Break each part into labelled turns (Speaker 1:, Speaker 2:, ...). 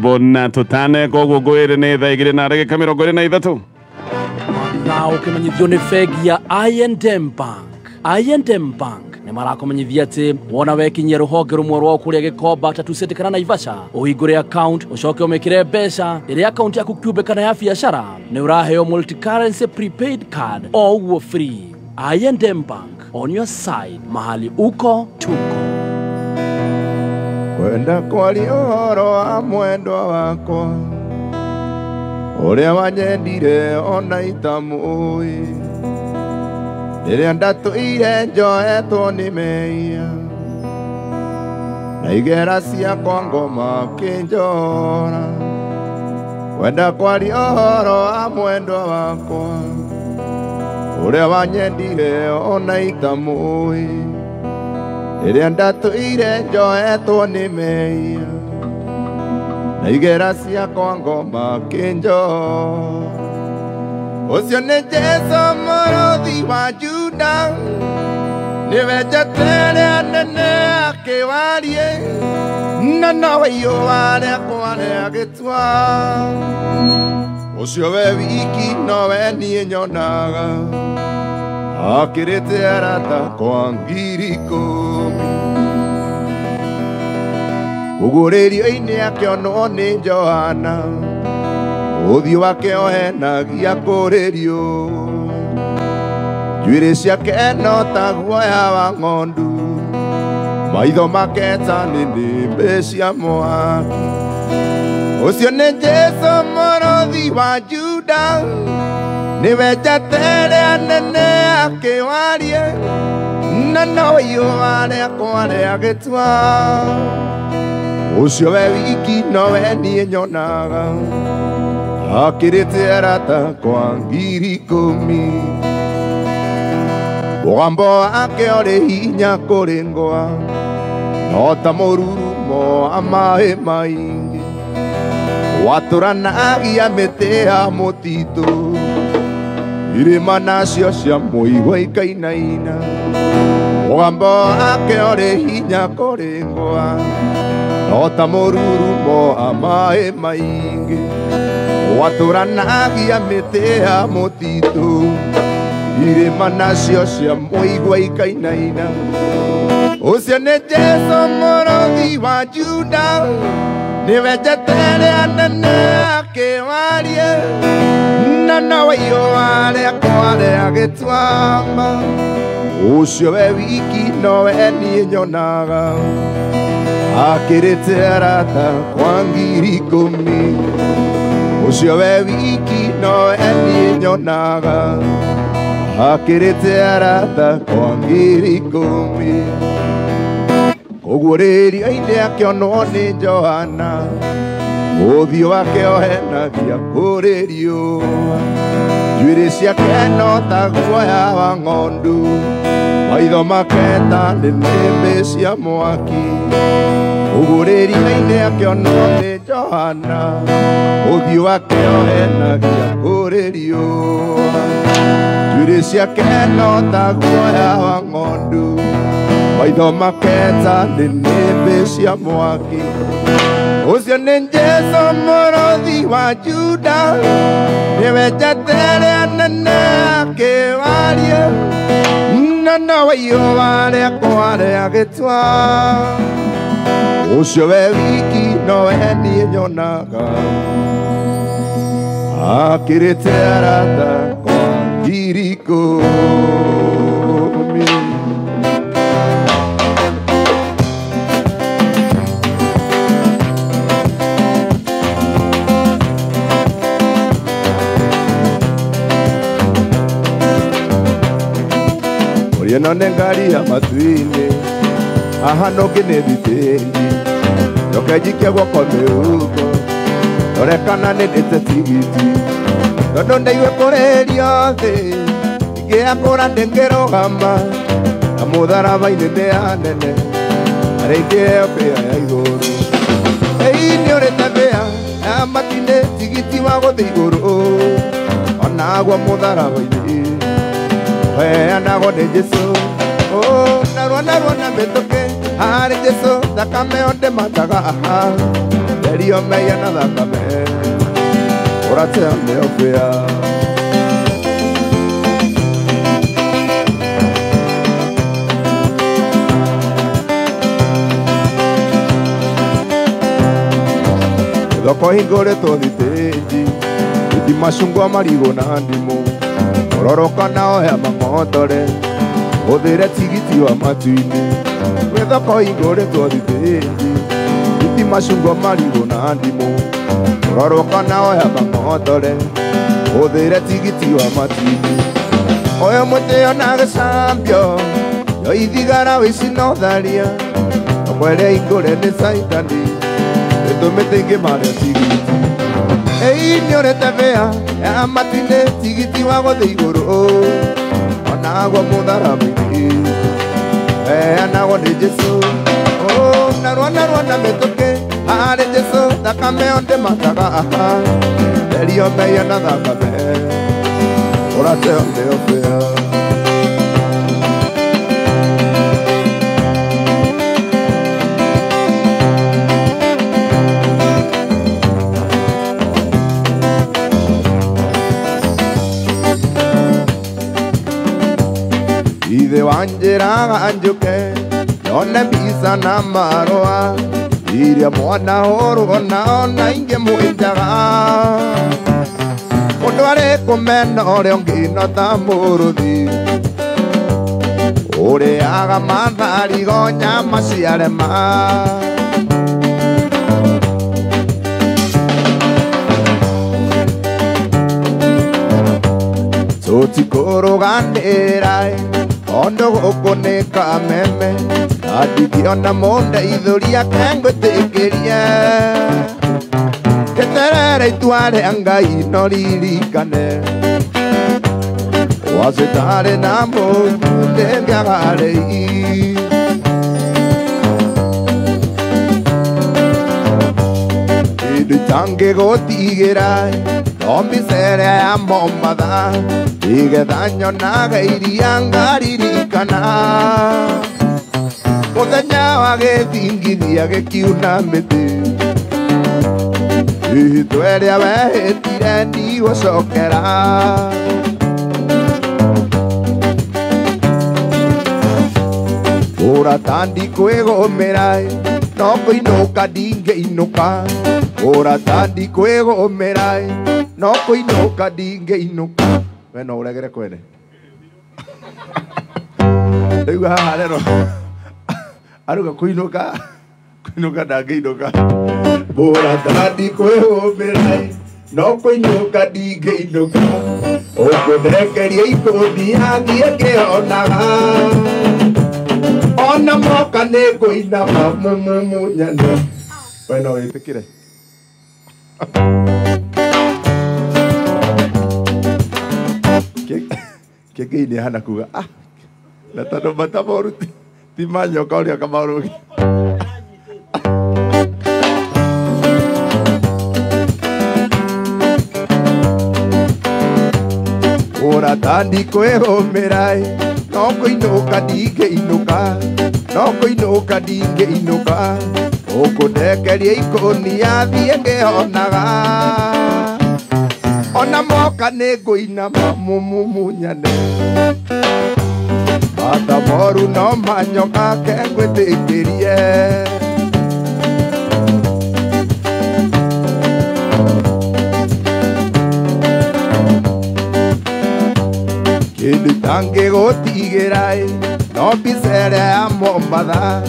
Speaker 1: Na tutane koguo ngwire nĩ thaa igĩrĩ na ndagĩka mĩrongo ĩrĩ na ithatũ.
Speaker 2: Na ũkĩmenyithio nĩ bengi ya I&M Bank. I&M Bank nĩ marakomenyithia atĩ wona wekinyia rũhonge rũmwe rwao kũrĩa Gĩkomba, Tatu City kana Naivasha, ũhingũre account ũcoke ũmĩkĩre mbeca ĩrĩa account yaku kĩũmbe kana ya biacara, nĩ ũraheo multi-currency prepaid card o ũguo free. I&M Bank, on your side, mahali uko tuko.
Speaker 3: Kwenda kwaria ũhoro wa mwendwa wakwa ũrĩa wanyendire ona itamũĩ, rĩrĩa ndatũire njoetwo nĩ mehia na igera ciakwa ngoma kĩnjora. Kwenda kwaria ũhoro wa mwendwa wakwa ũrĩa wanyendire ona itamũĩ, rĩrĩa ndatũire njoetwo nĩ mehia na igera ciakwa ngoma kĩnjora. Ũcio nĩ Jesũ mũrũthi wa Juda, nĩwe njata ĩrĩa nene akĩwarie, na nowe iũa rĩakwa rĩa gĩtua. Ũcio we wiki nowe niĩ nyonaga, akĩrĩte arata kwa 10,000. Kũgũrĩrio-inĩ akĩonwo nĩ Johana, ũthiũ wake ohenagia kũrĩ riũa. Njuĩrĩ ciake no ta guoya wa ng'ondu, maitho make ta nĩnĩmbĩ cia mwaki. Ũcio nĩ Jesũ mũrũthi wa Juda, nĩwe njata ĩrĩa nene akĩwarie, na nowe iũa rĩakwa rĩa gĩtua. Ũcio we wiki nowe niĩ nyonaga, akĩrĩte arata kwa 10,000. Mũgambo wake ũrĩ hinya kũrĩ ngwa, no ta mũrurumo wa maĩ maingĩ. Watũranagia mĩtĩ ya mũtitũ, irĩma nacio cia mũigua ikainaina. Mũgambo wake ũrĩ hinya kũrĩ ngwa, no ta mũrurumo wa maĩ maingĩ. Watũranagia mĩtĩ ya mũtitũ, irĩma nacio cia mũigua ikainaina. Ũcio nĩ Jesũ mũrũthi wa Juda, nĩwe njata ĩrĩa nene akĩwarie, na nowe iũa rĩakwa rĩa gĩtuamba. Ũcio we wiki nowe niĩ nyonaga, akĩrĩte arata kwa 10,000. Ũcio we wiki nowe niĩ nyonaga, akĩrĩte arata kwa 10,000. Kũguũrĩrio-inĩ akĩonwo nĩ Johana, ũthiũ wake ohenagia kũrĩ riũa. Njuĩrĩ ciake no ta guoya wa ng'ondu, maitho make ta nĩnĩmbĩ cia mwaki. Kũguũrĩrio-inĩ akĩonwo nĩ Johana, ũthiũ wake ohenagia kũrĩ riũa. Njuĩrĩ ciake no ta guoya wa ng'ondu, maitho make ta nĩnĩmbĩ cia mwaki. Ũcio nĩ Jesũ mũrũthi wa Juda, nĩwe njata ĩrĩa nene akĩwarie, na nowe iũa rĩakwa rĩa gĩtua. Ũcio we wiki nowe niĩ nyonaga, akĩrĩte arata kwa 10,000. Ĩno nĩ ngari ya matu-inĩ, haha nũngĩ nĩ thitĩnji, njoke njikie guoko mĩhuko, ndore kana nĩ ndĩte tigiti, tondũ ndaigue kũrĩrio thĩ, ingĩakũra ndĩngĩrũgama, na mũtharaba-inĩ nĩ anene, arĩa ingĩheo mbĩa ya igũrũ. Ĩi nĩ ũrĩte mbĩa ya matu-inĩ, tigiti wa gũthiĩ igũrũ, onaguo mũtharaba-inĩ heanagwo nĩ Jesũ. Narua narua na mĩtũkĩ harĩ Jesũ, thakame o ndĩmataga aha. Therio mehia na thakame ũrateo nĩ ũbĩa. Thoko hingũrĩtwo thitĩnji iti macungwa marigũ na ndimũ ũroroka na oya mang'otore hũthĩre tigiti wa matu-inĩ. Gwĩ thoko hingũrĩtwo thitĩnji iti macungwa marigũ na ndimũ ũroroka na oya mang'otore hũthĩre tigiti wa matu-inĩ. Ũyũ mũtĩo na gĩcambio yoithigara wĩici na ũtharia thoko ĩrĩa hingũre nĩ caitani ĩtũmĩte ingĩ marĩa tigiti. Ĩi nĩũrĩte bĩa ya matu-inĩ tigiti wa gũthiĩ igũrũ onagwo mũtharaba-inĩ heanagwo nĩ Jesũ. Narua narua na mĩtũkĩ harĩ Jesũ thakame o ndĩmataga aha therio mehia na thakame ũrateo nĩ ũbĩa. Ithe wanjĩraga njũke nyone mbica na marũa iria mwana hũrwo nao na ingĩ mwĩnjaga mũndũ arĩ kũmena ũrĩa ũngĩ no ta mũrũthi ũrĩaga matharigo nyama ciarema. Tũtikũrũganĩra tondũ gũkũ nĩ kameme na ndingĩona mũndeithũria kengwĩtĩkĩrie gĩterere itua rĩa Ngai no ririkane wacitarĩ na mũtu ndĩngĩagarĩi. Kĩndũ itangĩgũtigĩra no mbica ĩrĩa ya Mombatha nĩgetha nyonaga iria ngaririkana mũthenya wa gĩthingithia gĩkiuna mĩtĩ ihĩtwa ĩrĩa wehĩtire ndigũcokera. Ũrata ndikwĩgũmĩra no kũinũka ndingĩinũka ũrata ndikwĩgũmĩra no kũinũka ndingĩinũka. We no ũregere kwene rĩu haha rero aruga kũinũka kũinũka ndangĩinũka ũrata ndikwĩgũmĩra no kũinũka ndingĩinũka ũkũndekeria ikũnia thiĩ ngĩonaga ona moka nĩ ngũinama mumumunyane. We no wĩtĩkĩre. Kĩngĩ-inĩ hana kuga ah na tondũ matamoru ti manyoka ũrĩa kamaũrũgi. Ũrata ndikwĩgũmĩra no kũinũka ndingĩinũka no kũinũka ndingĩinũka ũkũndekeria ikũnia thiĩ ngĩonaga ona moka nĩ ngũinama mumumunyane matamoru no manyoka kengwĩtĩkĩrie. Kĩndũ itangĩgũtigĩra no mbica ĩrĩa ya Mombatha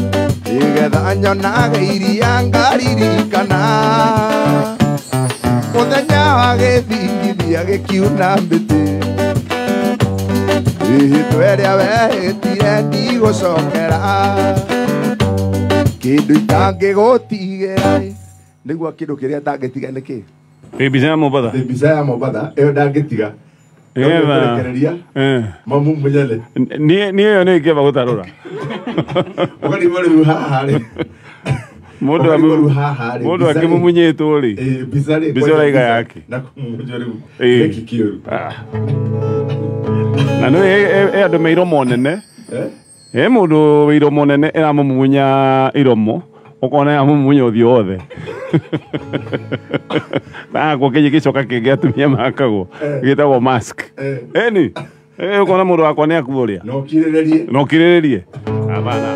Speaker 3: nĩgetha nyonaga iria ngaririkana mũthenya wa gĩthingithia gĩkiuna mĩtĩ ihĩtwa ĩrĩa wehĩtire ndigũcokera kĩndũ itangĩgũtigĩra. Nĩguo kĩndũ kĩrĩa ndangĩtiga nĩ kĩ?
Speaker 1: Mbica ya Mombatha.
Speaker 3: Mbica ya Mombatha ĩyo ndangĩtiga. Nĩgetha mamumunyane
Speaker 1: niĩ ĩyo nĩ ingĩamba gũtarũra
Speaker 3: ũkarigwo rĩu haha rĩ
Speaker 1: mũndũ mũndũ akĩmumunyĩtwo rĩ mbica ũraiga yake
Speaker 3: na kũmumunywo rĩu gĩkĩ kĩũru
Speaker 1: na nĩ he andũ me iromo nene he mũndũ wĩ iromo nene ĩramũmumunya iromo Ũkona ya mumunya ũthiũ wothe. Nakwo kĩnyĩ gĩcoka kĩngĩ atumia makagwo gĩtagwo mask. Ĩni ũkona mũndũ wakwa nĩ akua ũrĩa.
Speaker 3: No kirĩrĩrie.
Speaker 1: No kirĩrĩrie. Hapana.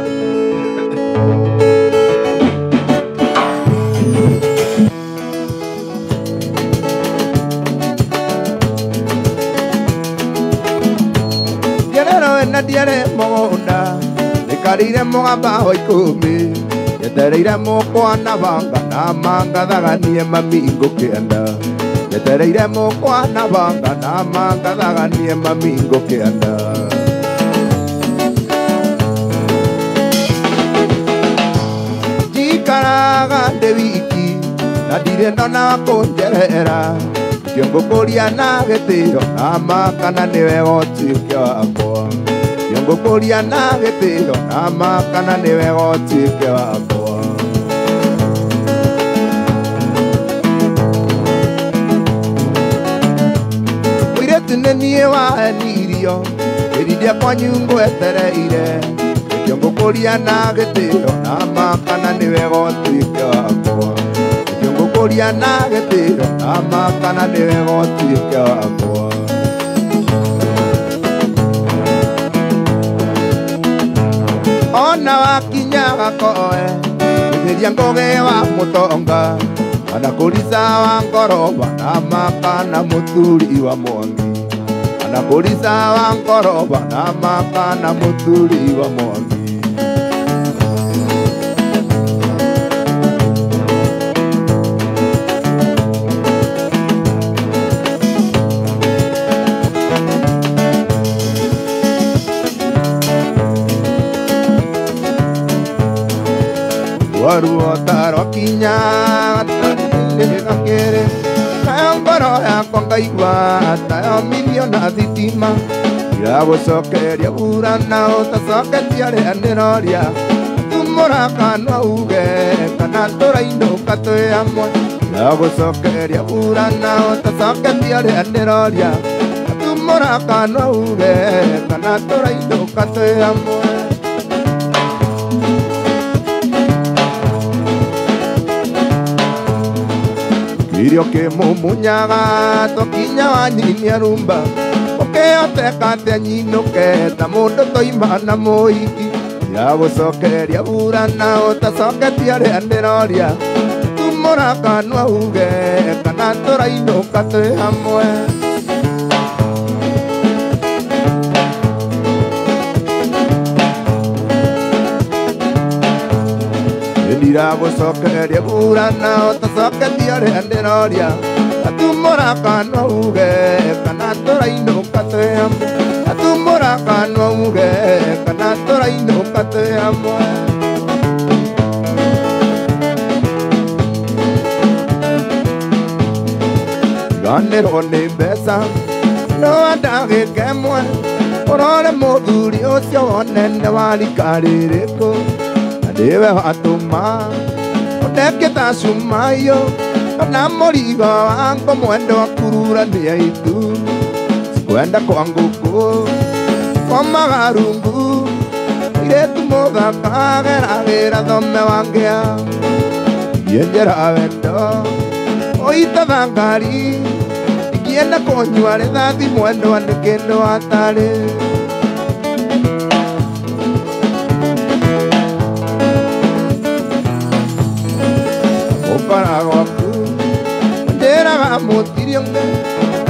Speaker 3: Na ndiare mũgũnda ndikarĩire mũgamba wa ikũmi nyetereire mũkwa na banga na mangathaganie mami ngũkĩenda nyetereire mũkwa na banga na mangathaganie mami ngũkĩenda njikaraga ndĩ wiki na ndirĩ ndona wa kũnjerera kĩongũkũria na gĩtĩo na ma kana nĩwe gũtuĩke wakwa kĩongũkũria na gĩtĩo na ma kana nĩwe gũtuĩke wakwa mũirĩtu nĩ niĩ wahenirio ĩrindia kwanyu ngwetereire kĩongũkũria na gĩtĩo na ma kana nĩwe gũtuĩke wakwa kĩongũkũria na gĩtĩo na ma kana nĩwe gũtuĩke wakwa ona wakinya gakoe gĩthĩria ngũgĩ wa mũtonga kana kũrica wa ngoroba na ma kana mũthuri wa mwangi kana kũrica wa ngoroba na ma kana mũthuri wa mwangi Waruo taro kinya gakĩrĩ nayo ngoro yakwa ngaigua tayo miliona thitima iragũcokeria burana ũtacoketie rĩa ndĩroria tumũra kanua uge kana tũrainũka twĩ hamwe iragũcokeria burana ũtacoketie rĩa ndĩroria tumũra kanua uge kana tũrainũka twĩ hamwe Irio kĩmumunyaga tũkinya wa nyinia rumba ũkĩhoteka atĩa nyinũke ta mũndũ toima na mũhiki iragũcokeria burana ũtacoketie rĩa ndĩroria tumũra kanua uge kana tũrainũka twĩ hamwe Ndiragũcokeria burana ũtacoketie rĩa ndĩroria atumũra kanua uge kana tũrainũka twĩ hamwe atumũra kanua uge kana tũrainũka twĩ hamwe Ganĩrwo nĩ mbeca no ndagĩka ĩmwe ũrore mũthuri ũcio wone nĩ wa rika rĩrĩkũ Ndiwe watũma ũndekĩta cumayo kana mũrigo wangu mwendo wa kururania itu sikwenda kwa ngũkũ komaga rungu mũirĩtu mũthaka geragĩra thome wangĩa ingĩenjera wendo ũitaga ngari ingĩenda kũnyua rĩthathi mwendwa nĩ kĩndũ hatarĩ Ũkora gwaku njĩraga mũtiri ũngĩ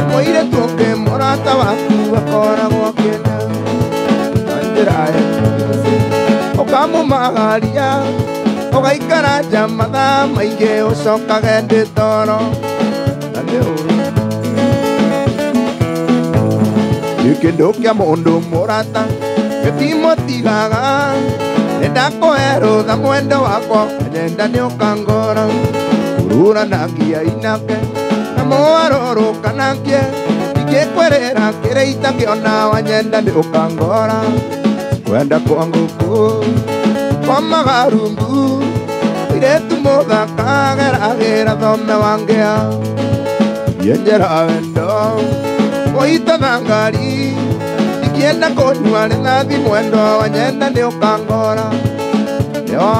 Speaker 3: mũirĩtu ũngĩ mũrata waku akoragwo akĩenda na njĩra ũkamũmagaria ũgaikara nja mathaa maingĩ ũcokage ndĩ toro na nĩ ũru nĩ kĩndũ kĩa mũndũ mũrata gĩtimũtigaga nĩndakũhe rũtha mwendo wakwa nyenda nĩ ũkangora kururanagia inake na mũwarũrũkanagie ingĩkwĩrĩra kĩrĩa itangĩona wanyenda nĩ ũkangora kwenda kwa ngũkũ komaga rungu mũirĩtu mũthaka geragĩra thome wangĩa ingĩenjera wendo ũitaga ngari ingĩenda kũnyua rĩthathi mwendwa wanyenda nĩ ũkangora yo.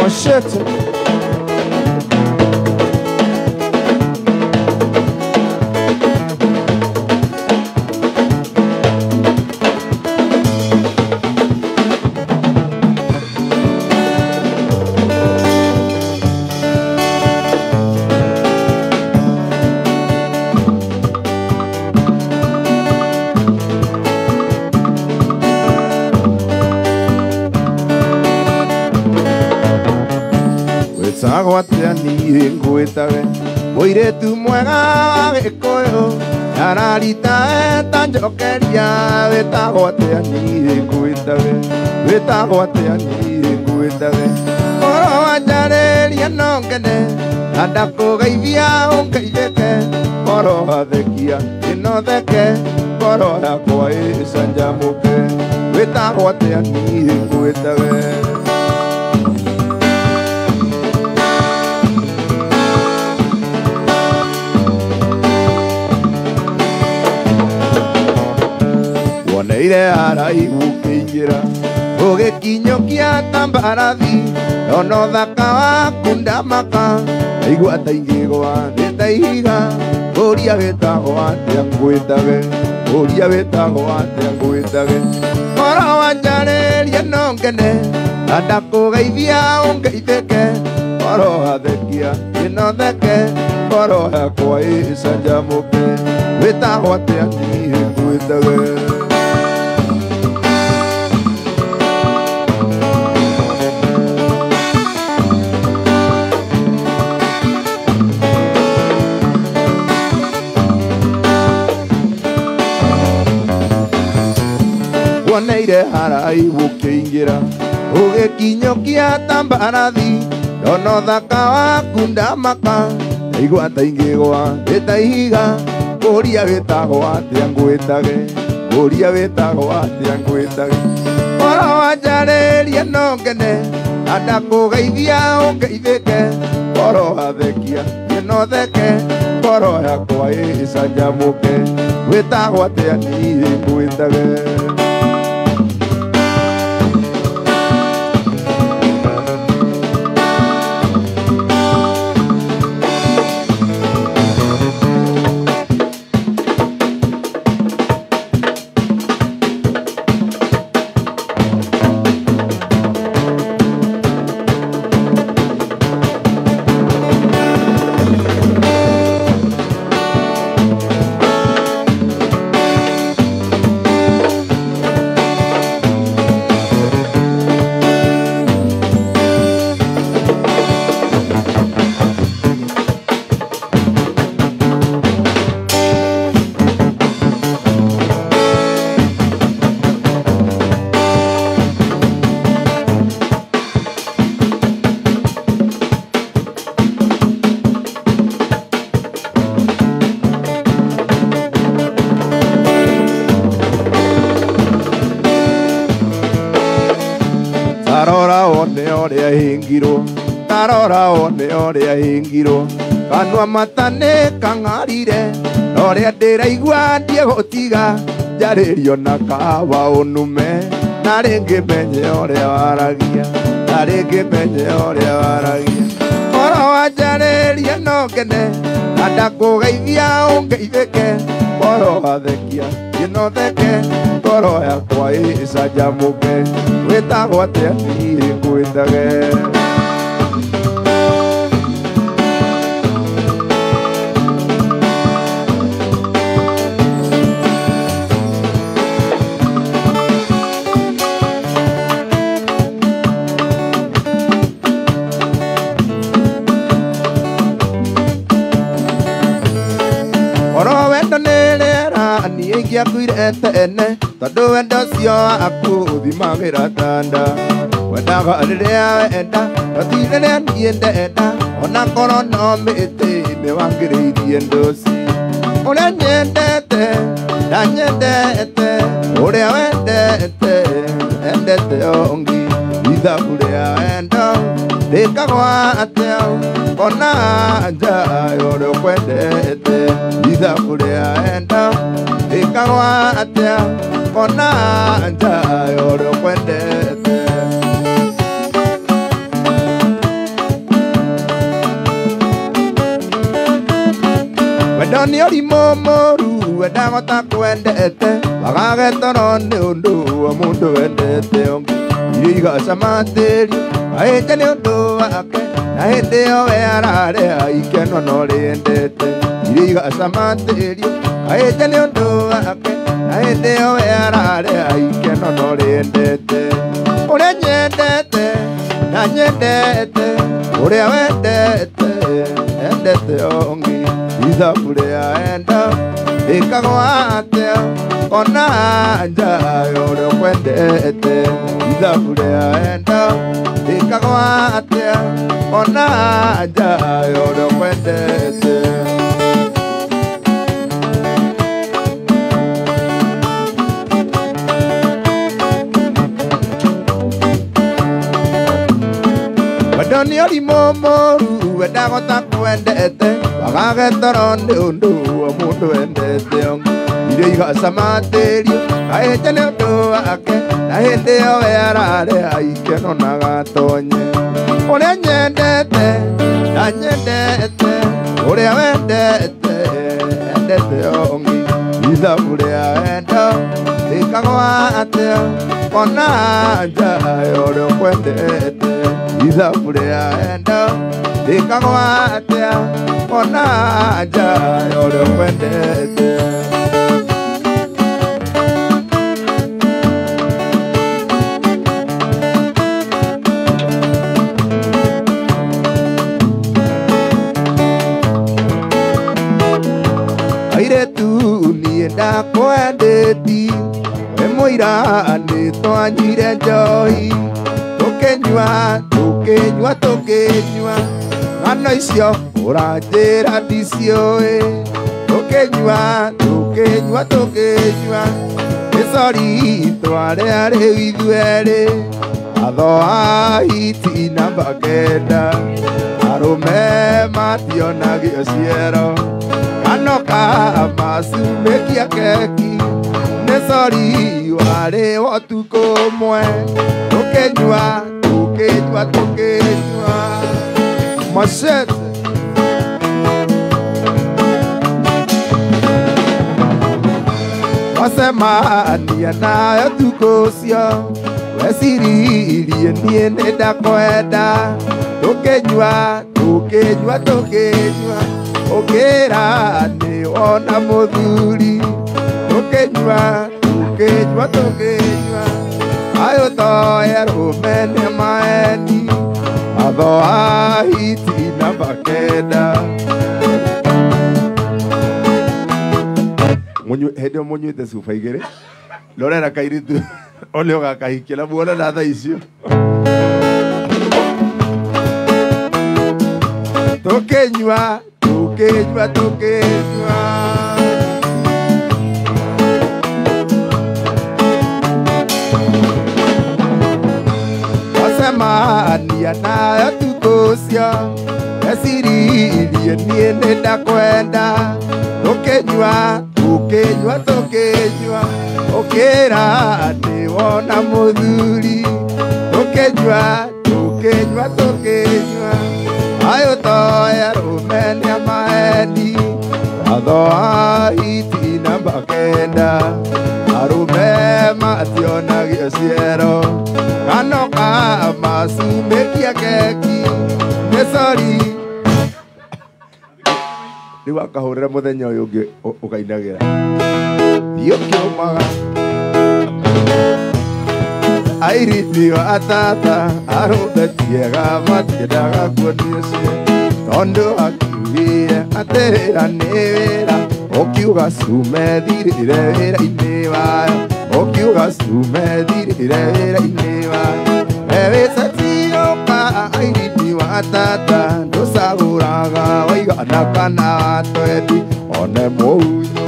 Speaker 3: Machete. Aguatea ni ngwĩtage mũirĩtu mwega wa Gĩkũyũ ararita eta njokeria wĩtagwo atĩa niĩ ngwĩtage wĩtagwo atĩa niĩ ngwĩtage oro wanjarĩria no ngene na ndakũgeithia ũngeithĩke oro wathekia ĩno theke ngoro yakwa ĩcanjamũke wĩtagwo atĩa niĩ ngwĩtage. Woneire haraihu ũkĩingĩra ũgĩkinyũkia ta mbarathi ndona ũthaka waku ndamaka ndaigua ta ingĩgwa thĩ ta ihiga ũria wĩtagwo atĩa ngwĩtage ũria wĩtagwo atĩa ngwĩtage oro wanjarĩria no ngene na ndakũgeithia ũngeithĩke oro wathekia ĩno theke ngoro yakwa ĩcanjamũke wĩtagwo atĩa niĩ ngwĩtage. Woneire haraihu ũkĩingĩra ũgĩkinyũkia ta mbarathi ndona ũthaka waku ndamaka ndaigua ta ingĩgwa thĩ ta ihiga ũria wĩtagwo atĩa ngwĩtage ũria wĩtagwo atĩa ngwĩtage oro wanjarĩria no ngene na ndakũgeithia ũngeithĩke oro wathekia ĩno theke ngoro yakwa ĩcanjamũke wĩtagwo atĩa niĩ ngwĩtage. Tarora one ũrĩa hĩngirwo tarora one ũrĩa hĩngirwo kanua mata nĩ kang'arire na ũrĩa ndĩraigua ndiegũtiga njarĩrio na kawa ũnume na rĩngĩ menye ũrĩa waragia na rĩngĩ menye ũrĩa waragia oro wanjarĩria no ngene na ndakũgeithia ũngeithĩke oro wathekia ĩno theke ngoro yakwa ĩcanjamũke wĩtagwo atĩa niĩ ngwĩtage. Oro wendo nĩ rĩera niĩ ingĩakuire tene tondũ wendo ũcio waku ũthimagĩra tanda wendaga rĩrĩa wenda no ti rĩrĩa niĩ ndenda ona korwo no mĩtĩ nĩ wangĩrĩirie ndũci ũrĩa nyendete ndanyendete ũrĩa wendete endete ũngĩ ithabu rĩa wendo rĩkagwo atĩa ona nja ũrĩa ũkwendete ithabu rĩa wendo rĩkagwo atĩa ona nja ũrĩa ũkwendete. ũrimũ mũru wendaga ũtakwendete wagage toro nĩ ũndũ wa mũndũ wendete ũngĩ irio igacamatĩrio ahĩnje nĩ ũndũ wake na hĩndĩ ĩyo we ararĩa ikeno no rĩendete irio igacamatĩrio ahĩnje nĩ ũndũ wake na hĩndĩ ĩyo we ararĩa ikeno no rĩendete ũrĩa nyendete na nyendete ũrĩa wendete endete ũngĩ ithabu rĩa enda ĩkagwo atĩa ona nja ya ũrĩa ũkwendete ithabu rĩa enda ĩkagwo atĩa ona nja ya ũrĩa ũkwendete. Wendo nĩ ũrimũ mũru wendaga ũtakwendete wagage toro nĩ ũndũ wa mũndũ wendete ũngĩ irio igacamatĩrio ahĩnje nĩ ũndũ wake na hĩndĩ ĩyo we ararĩa ikeno na gatonye ũrĩa nyendete na nyendete ũrĩa wendete endete ũngĩ ithabu rĩa wendo rĩkagwo atĩa ona nja ya ũrĩa ũkwendete ithabu rĩa wendo rĩkagwo atĩa ona nja ya ũrĩa ũkwendete. Airĩtu niĩ ndakwendeti we mũira nĩ twanyuire njohi tũkĩnyua tũkĩnyua tũkĩnyua ng'ano icio ũranjĩra ndiciũĩ tũkĩnyua tũkĩnyua tũkĩnyua nĩ sori twarĩa rĩu ithuerĩ watho wa hiti namba 9 arũme mationagio ciero kanoka masumekia keki nĩ sori warĩ ũtukũ ũmwe tũkĩnyua tũkĩnyua tũkĩnyua machete. Wacemania nayo tukũ ũcio weciririe niĩ nĩ ndakwenda tũkĩnyua tũkĩnyua tũkĩnyua ũkĩra nĩ wona mũthuri tũkĩnyua tũkĩnyua tũkĩnyua ayũ toĩ arũme nĩ maeni watho wa hiti namba 9. Hĩndĩ ĩyo mũnyuĩte cuba 2 rorera kairĩtu one ũgakahikia na muona na thaa icio tũkĩnyua tũkĩnyua tũkĩnyua. Wacemania nayo tukũ ũcio weciririe niĩ nĩ ndakwenda tũkĩnyua tũkĩnyua tũkĩnyua ũkĩra nĩ wona mũthuri tũkĩnyua tũkĩnyua tũkĩnyua ayũ toĩ arũme nĩ amaeni watho wa hiti namba 9 arũme mationagio ciero kanoka masumekia keki nĩ sori rĩu akahũrĩra mũthenya ũyũ ũngĩ ũkainagĩra thiĩ ũkĩũmaga airĩtu atata arũme tiega matiendaga kuonio cio tondũ akiugire atĩ wĩra nĩ wĩra ũkiuga cume thirĩre wĩra-inĩ wayo ũkiuga cume thirĩre wĩra-inĩ wayo ewĩcetioka airĩtu atata ndũcagũraga waigana kana wa twendi one mũhunyũ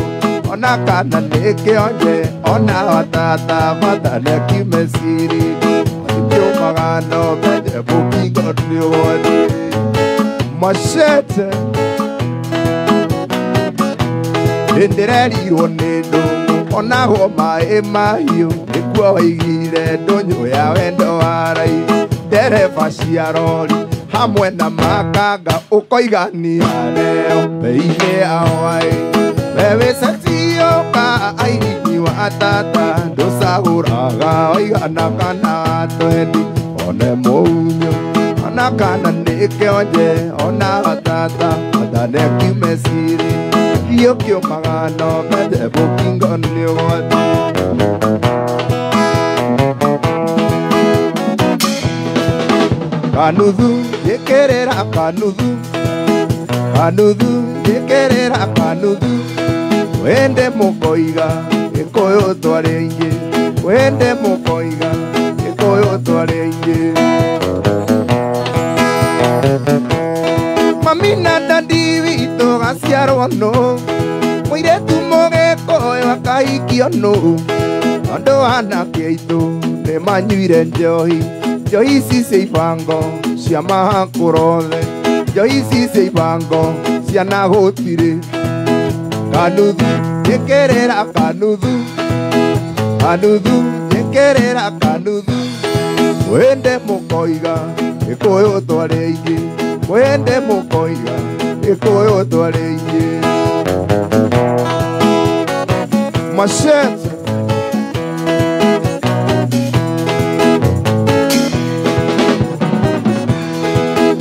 Speaker 3: ona kana nĩ kĩonje ona watata mathane kiume ciri matikĩũmaga no menye mũkingo nĩ ũgwati machete. Ndĩrerirwo nĩ ndũng'ũ onagwo maĩ mahiũ nĩkuo waigire ndũnyũ ya wendo wa raithi ndereba cia rori hamwe na makanga ũkoigania neo bei-inĩ ya hwaĩ Wewe sexy oka airini wa tata ndũcagũraga oigana kana twendi one mũunyo ona kana nĩ kĩonje ona tata athane kiume siri kĩo kĩũmaga no mende mũkingo nĩ ũgwati. Kanuthu njĩkĩrĩra kanuthu kanuthu njĩkĩrĩra kanuthu wende mũkoiga Gĩkũyũ twarĩ aingĩ wende mũkoiga Gĩkũyũ twarĩ aingĩ. Mami na dadi witũ gaciarwo nũ mũirĩtu mũgĩkũyũ akahikio nũ tondũ anake aitũ nĩmanyuire njohi njohi ici cia ibango cia mahakũrothe njohi ici cia ibango cia na gũtirĩ. Kanuthu njĩkĩrĩra kanuthu kanuthu njĩkĩrĩra kanuthu wende mũkoiga Gĩkũyũ twarĩ aingĩ wende mũkoiga Gĩkũyũ twarĩ aingĩ. Machete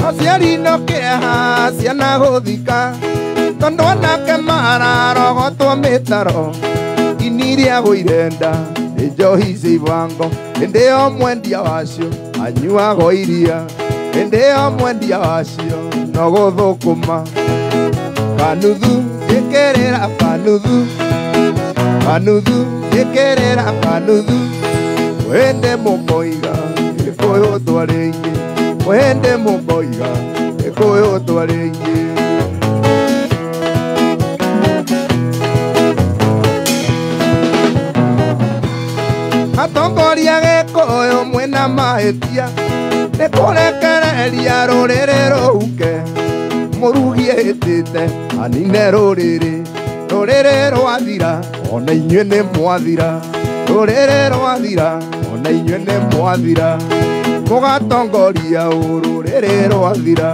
Speaker 3: aciari no kĩeha ciana gũthika tondũ anake mararogotwo mĩtaro ini rĩa gũire nda nĩ njohi cia ibango hĩndĩ ĩyo mwendia wacio anyuago iria hĩndĩ ĩyo mwendia wacio no gũthũkũma. Kanuthu njĩkĩrĩra kanuthu kanuthu njĩkĩrĩra kanuthu wende mũkoiga Gĩkũyũ twarĩ aingĩ wende mũkoiga Gĩkũyũ twarĩ aingĩ. Atongoria Gĩkũyũ mwĩna mahĩtia nĩ kũrekereria rũrĩrĩ rũhuke mũrugi ehĩtĩte anine rũrĩrĩ rũrĩrĩ rwathira ona inyuĩ nĩ mwathira rũrĩrĩ rwathira ona inyuĩ nĩ mwathira mũgatongoria rũrĩrĩ rwathira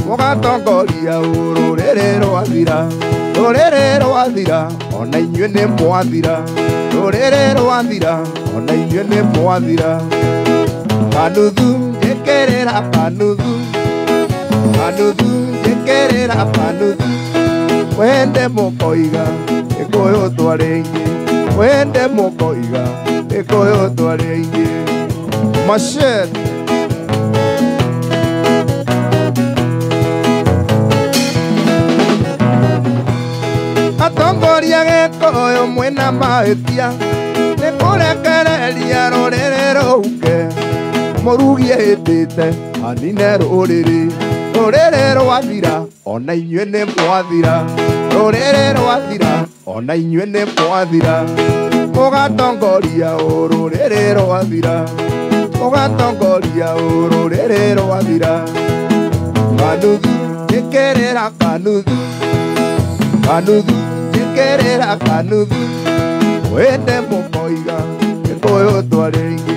Speaker 3: mũgatongoria rũrĩrĩ rwathira rũrĩrĩ rwathira ona inyuĩ nĩ mwathira rũrĩrĩ rwathira ona inyuĩ nĩ mwathira. Kanuthu njĩkĩrĩra kanuthu kanuthu njĩkĩrĩra kanuthu wende mũkoiga Gĩkũyũ twarĩ aingĩ wende mũkoiga Gĩkũyũ twarĩ aingĩ. Machete atongoria Gĩkũyũ mwĩna mahĩtia nĩ kũrekereria rũrĩrĩ rũhuke mũrugi ehĩtĩte anine rũrĩrĩ rũrĩrĩ rwathira ona inyuĩ nĩ mwathira rũrĩrĩ rwathira ona inyuĩ nĩ mwathira mũgatongoria rũrĩrĩ rwathira mũgatongoria rũrĩrĩ rwathira. Kanuthu njĩkĩrĩra kanuthu kanuthu njĩkĩrĩra kanuthu wende mũkoiga Gĩkũyũ twarĩ aingĩ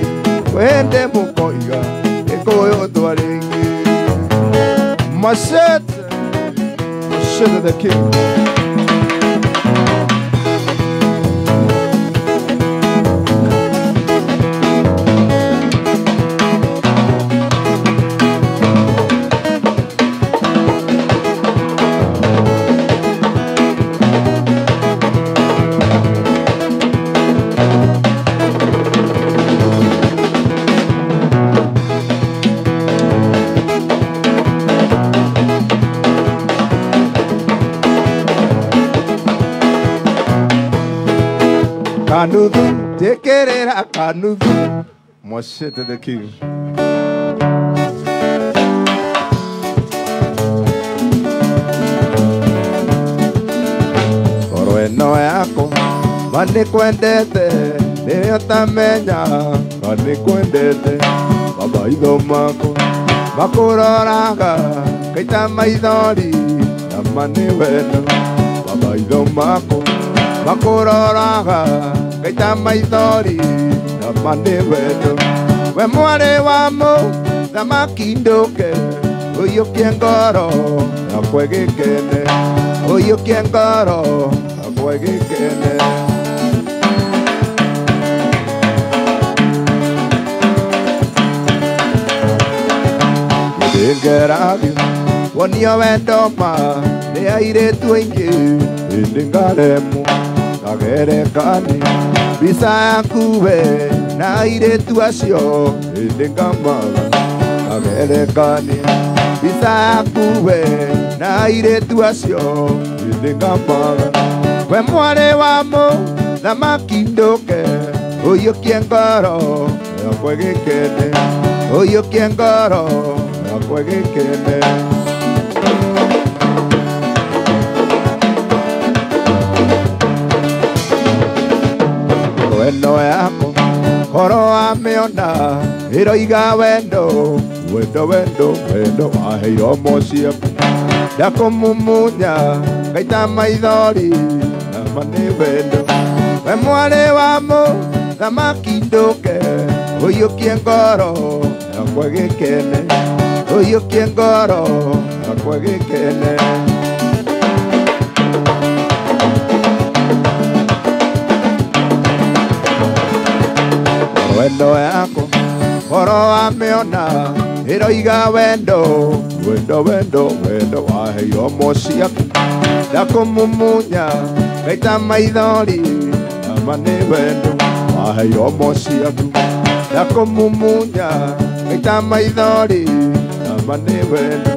Speaker 3: wende mũkoiga Gĩkũyũ twarĩ aingĩ. Machete Machete the king. Kanuthu njĩkĩrĩra kanuthu Machete the king. Ngoro ĩno yakwa ma nĩkwendete nĩrĩo ũtamenya ma nĩkwendete maitho makwa makũroraga ngaita maithori na ma nĩ wendo maitho makwa makũroraga ngaita maithori na ma nĩ wendo. We mwarĩ wa mũthamaki ndũke ũiyũkie ngoro yakwa ĩgĩkene ũiyũkie ngoro yakwa ĩgĩkene. Nĩngeragio wonio wendo ma nĩ airĩtu aingĩ, ĩndĩ ngaremwo ngagerekania mbica yaku we na airĩtu acio, ĩndĩ ngamaga ngagerekania mbica yaku we na airĩtu acio, ĩndĩ ngamaga. We mwarĩ wa mũthamaki ndũke ũiyũkie ngoro yakwa ĩgĩkene, ũiyũkie ngoro yakwa ĩgĩkene. Wendo yako koro wamĩona ĩroiga wendo wendo wendo wendo waheirwo mũciaku, ndakũmumunya ngaita maithori nama nĩ wendo. We mwarĩ wa mũthamaki ndũke ũiyũkie ngoro yakwa ĩgĩkene, ũiyũkie ngoro yakwa ĩgĩkene. Wendo yako koro wamĩona ĩroiga wendo wendo wendo wendo waheirwo mũciaku, ndakũmumunya ngaita maithori nama nĩ wendo waheirwo mũciaku, ndakũmumunya ngaita maithori nama nĩ wendo.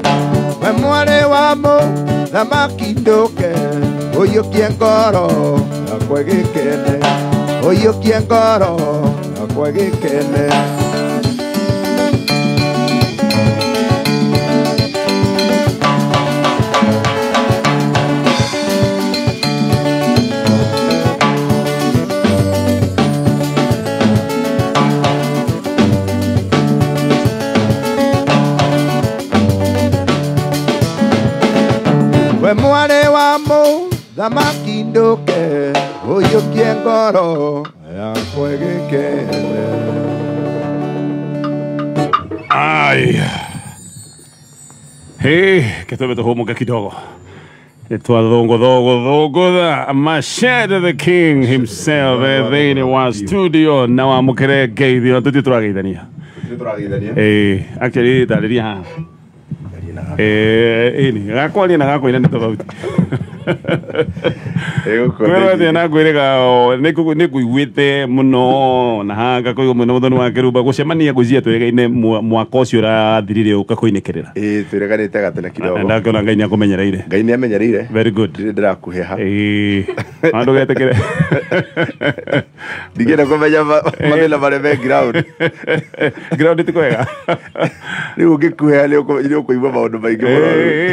Speaker 3: We mwarĩ wa mũthamaki ndũke ũiyũkie ngoro yakwa ĩgĩkene, ũiyũkie ngoro yakwa ĩgĩkene. We mwarĩ wa mũthamaki ndũke ũiyũkie ngoro yakwa ĩgĩkene.
Speaker 1: Ai. Hey, ketobetohomoka kidogo. Twathongothongothongotha Machete the King himself thĩinĩ wa studio na wamũkĩre ngeithio tũthiĩ tũrageithania. Actually tarĩria haha. Ĩni gakwaria na gakũina nĩ tofauti. Kwĩrwo na ngwĩrĩga nĩ ngũiguĩte mũno na haha ngakũigua mũno Mũthoni wa Kĩrumba gũcemania ngwĩciria twĩrĩgaine mwaka ũcio ũrathirire ũkakũinĩkĩrĩra.
Speaker 3: Ĩĩ twĩrĩganĩte gatene kidogo.
Speaker 1: Ndakĩona Ngai nĩakũmenyereire.
Speaker 3: Ngai nĩamenyereire.
Speaker 1: Very good.
Speaker 3: Ndirĩ ndĩrakũheha.
Speaker 1: Ĩĩ ona ndũgetĩkĩre.
Speaker 3: Ndingĩenda kũmenya mathĩna marĩa me ground.
Speaker 1: Ground ti kwega.
Speaker 3: Rĩu ũngĩkuheha nĩ ũkũigua maũndũ maingĩ mũno.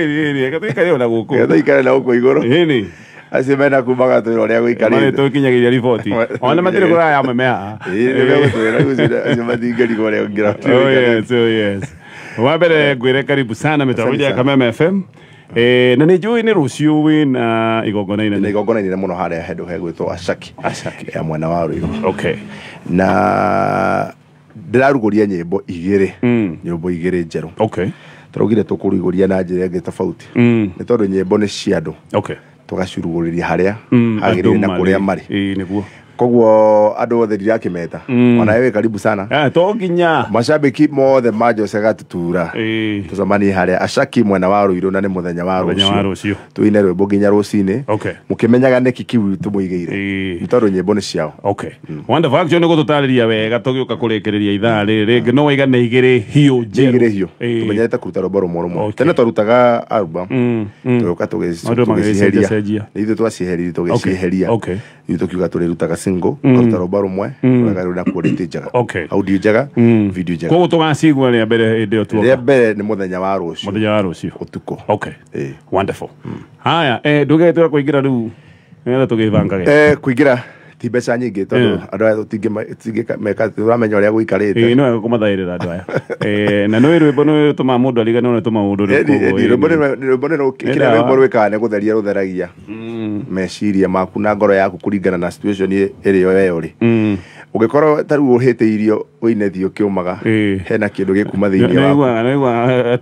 Speaker 1: Ĩĩ reke tũikare ona gũkũ.
Speaker 3: Reke tũikare na gũkũ igũrũ.
Speaker 1: Ĩni.
Speaker 3: Acio mena kuma magatwĩra ũrĩa gũikarĩte.
Speaker 1: Nĩ tũkinyagĩria riboti. Ona matirĩ kũraya amwe me haha.
Speaker 3: Ĩĩ nĩ megũtwĩra acio matingĩrigwo ũrĩa ground
Speaker 1: Oh yes, oh yes. Wa mbere ngwĩre karibu sana mĩtambo ya Kameme FM. Na nĩ njũĩ nĩ rũciũ wĩna igongona inene.
Speaker 3: Nĩ igongona inene mũno harĩa handũ hegwĩtwo Ashaki.
Speaker 1: Ashaki.
Speaker 3: Ya mwena wa Ruiru.
Speaker 1: Okay.
Speaker 3: Na ndĩrarugũria nyĩmbo igĩrĩ. Nyĩmbo igĩrĩ njerũ.
Speaker 1: Okay.
Speaker 3: Tũraugire tũkũrugũria na njĩra ĩngĩ tofauti. Nĩ tondũ nyĩmbo nĩ cia andũ.
Speaker 1: Okay.
Speaker 3: Tũgacirugũrĩria harĩa hagĩrĩire na kũrĩa marĩ.
Speaker 1: Ĩĩ nĩguo.
Speaker 3: Koguo andũ othe ndirakĩmeta. Ona wewe karibu sana.
Speaker 1: To nginya.
Speaker 3: Mashabiki mothe ma Jose Gatutura. Tũcemanie harĩa Ashaki mwena wa Ruiru na nĩ mũthenya wa rũciũ. Tuine rwĩmbo nginya rũcinĩ.
Speaker 1: Okay.
Speaker 3: Mũkĩmenyaga nĩkĩ kĩu tũmũigĩire. Nĩ tondũ nyĩmbo nĩ ciao.
Speaker 1: Okay. Wonderful. Actually nĩ gũtũtarĩria wega tũgĩũka kũrĩkĩrĩria ithaa rĩrĩ rĩngĩ no waigana igĩrĩ hiũ njerũ.
Speaker 3: Igĩrĩ hiũ. Tũmenyerete kũruta rwĩmbo rũmwe rũmwe. Tene twarutaga album. Tũgĩũka tũgĩciheria. Ithuĩ twaciheririe tũgĩcieheria.
Speaker 1: Okay.
Speaker 3: Ithuĩ tũkiuga tũrĩrutaga single ukaruta rwĩmbo rũmwe rwega rwĩna quality njega.
Speaker 1: Okay.
Speaker 3: Audio njega, video njega.
Speaker 1: Koguo tũgacigua rĩa mbere hĩndĩ ĩyo tuoka.
Speaker 3: Rĩa mbere nĩ mũthenya wa rũciũ.
Speaker 1: Mũthenya wa rũciũ.
Speaker 3: Ũtukũ.
Speaker 1: Okay. Wonderful. Haya, ndũgetwĩra kũingĩra rĩu nĩgetha tũgĩbangage.
Speaker 3: Kũingĩra ti mbeca nyingĩ tondũ andũ aya tũtingĩmeka tũramenya ũrĩa gũikarĩte.
Speaker 1: Ĩĩ no wega kũmathaĩrĩra andũ aya. Na nĩ rwĩmbo nĩ rũtũmaga mũndũ ariganĩrwo nĩ tũmaũndũ rĩu koguo.
Speaker 3: Rwĩmbo nĩ kĩrĩa rwĩmbo rwĩkaga nĩ gũtheria rũtheragia meciria maku na ngoro yaku kũringana na situation ĩrĩa we ũrĩ. Ũngĩkorwo ta rĩu ũhĩtĩirio ũine thiĩ ũkĩũmaga hena kĩndũ gĩkuma thĩinĩ waku.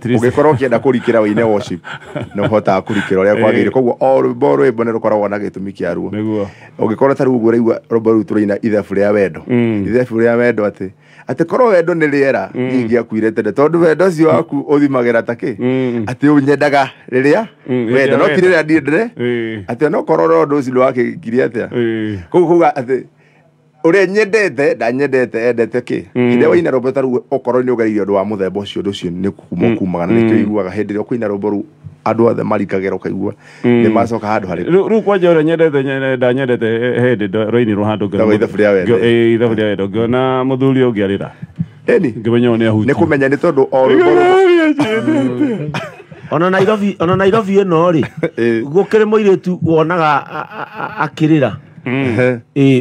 Speaker 3: Ũngĩkorwo ũkĩenda kũrikĩra ũine worship nĩ ũhotaga kũrikĩra ũrĩa kwagĩrĩire. Koguo o rwĩmbo rwĩmbo nĩ rũkoragwo na gĩtũmi kĩaruo. Ũngĩkorwo ta rĩu ũguo ũraigua rwĩmbo rũu tũraina ithabu rĩa wendo, ithabu rĩa wendo atĩ korwo wendo nĩ rĩera ingĩakuire tene, tondũ wendo ũcio waku ũthimagĩra ta kĩ atĩ ũnyendaga rĩrĩa wenda no ti rĩrĩa ndiendere, atĩ onokorwo ũndũ ũcio ndwakĩkirie atĩa. Koguo kuga atĩ ũrĩa nyendete ndanyendete endete kĩ hĩndĩ waina rwĩmbo ta rũu okorwo nĩ ũgereirie ũndũ wa mũthemba ũcio, ũndũ ũcio nĩ kuma kumaga na nĩkĩo iguaga hĩndĩ ĩrĩa ũkũina rwĩmbo rũu andũ othe marikagĩra ũkaigua nĩ macoka handũ harĩ
Speaker 1: rĩu kwanja ũrĩa nyendete ndanyendete hĩndĩ rwainirwo handũ
Speaker 3: ithabu rĩa wendo,
Speaker 1: ithabu rĩa wendo ngĩona mũthuri ũngĩ arĩra
Speaker 3: ĩni
Speaker 1: ngĩmenya ũyũ nĩ ahuti
Speaker 3: nĩ kũmenya nĩ tondũ o rwĩmbo
Speaker 4: ona Nairobi, ona Nairobi ĩno rĩ gũkĩrĩ mũirĩtu wonaga akĩrĩra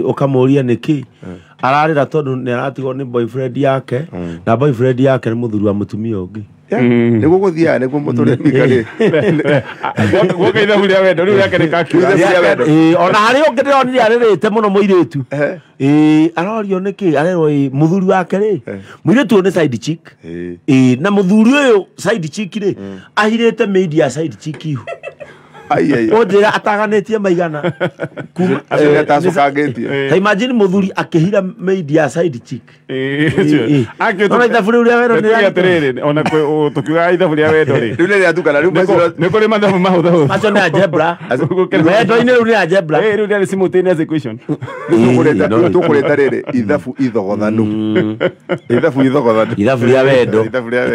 Speaker 4: ũkamũria nĩkĩ ararĩra tondũ nĩ aratigwo nĩ boyfriend yake na boyfriend yake nĩ mũthuri wa mũtumia ũngĩ.
Speaker 3: Nĩguo gũthiaga nĩguo mũtũrĩre wikare
Speaker 1: gwoka ithabu rĩa wendo rĩu rĩake rĩkakiura.
Speaker 4: Ona harĩ ũngĩ ndĩronire arĩrĩte mũno mũirĩtu arorio nĩkĩ arerwo mũthuri wake rĩ mũirĩtu ũyũ nĩ side chick na mũthuri ũyũ side chick rĩ ahirĩte maid ya side chick ihu ũnjĩra ataganĩtie maigana ta imagine mũthuri akĩhira maid ya side chick. Ona ithabu rĩu rĩa wendo nĩ
Speaker 1: atĩrĩrĩ, ona tũkiugaga ithabu rĩa wendo rĩ
Speaker 3: rĩu nĩ rĩatukana rĩu
Speaker 1: nĩ kũrĩ mathabu mahũthahũthũ
Speaker 4: macio nĩ algebra wendo-inĩ rĩu nĩ algebra
Speaker 1: rĩu rĩarĩ simultaneous equation.
Speaker 3: Tũkũrĩta rĩrĩ ithabu ithogothanu, ithabu ithogothanu,
Speaker 4: ithabu rĩa wendo.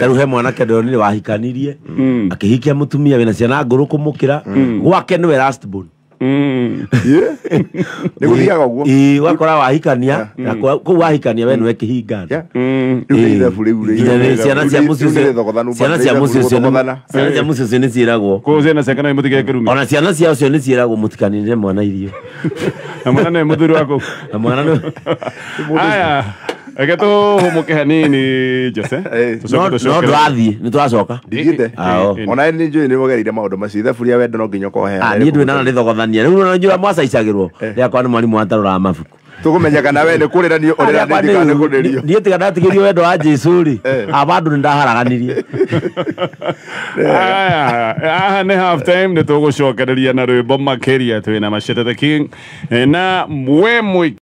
Speaker 4: Tarĩu he mwanake ndĩronire wahikanirie akĩhikia mũtumia wĩna ciana ngũrũ kũmũkĩra gwake nĩwe last born.
Speaker 3: Nĩ gũthiaga ũguo
Speaker 4: ũgakora wahikania kũu wahikania we nĩwe kĩhingana. Ciana cia mũciĩ ũcio nĩ ciĩragwo
Speaker 1: kũu ciana ciake no imũtige kĩrumi,
Speaker 4: ona ciana cia ũcio nĩ ciĩragwo mũtikanire mwana irio
Speaker 1: na mwana nĩwe mũthuri waku
Speaker 4: na mwana nĩwe.
Speaker 1: Aya reke tũhũmũke hanini Jose,
Speaker 4: no ndũrathiĩ nĩ tũracoka
Speaker 3: ndigite ona nĩ njũĩ nĩ ũgereire maũndũ macio ithabu rĩa wendo no nginya ũkorwo heana.
Speaker 4: Niĩ ndwĩ nana nĩthogothania rĩu ona njũra mwacaicagĩrwo rĩakwa nĩ mwarimũ watarũraga mabuku
Speaker 3: tũkũmenya kana we nĩ kũrĩra niĩ ũrĩra nĩ ndikana kũrĩrio
Speaker 4: niĩ tiga ndatigĩrio wendo wa Jesũ rĩ abandũ nĩ ndaharaganirie.
Speaker 1: Aya nĩ half time nĩ tũgũcokereria na rwĩmbo makĩria twĩna Machete the King na we mwĩkĩri.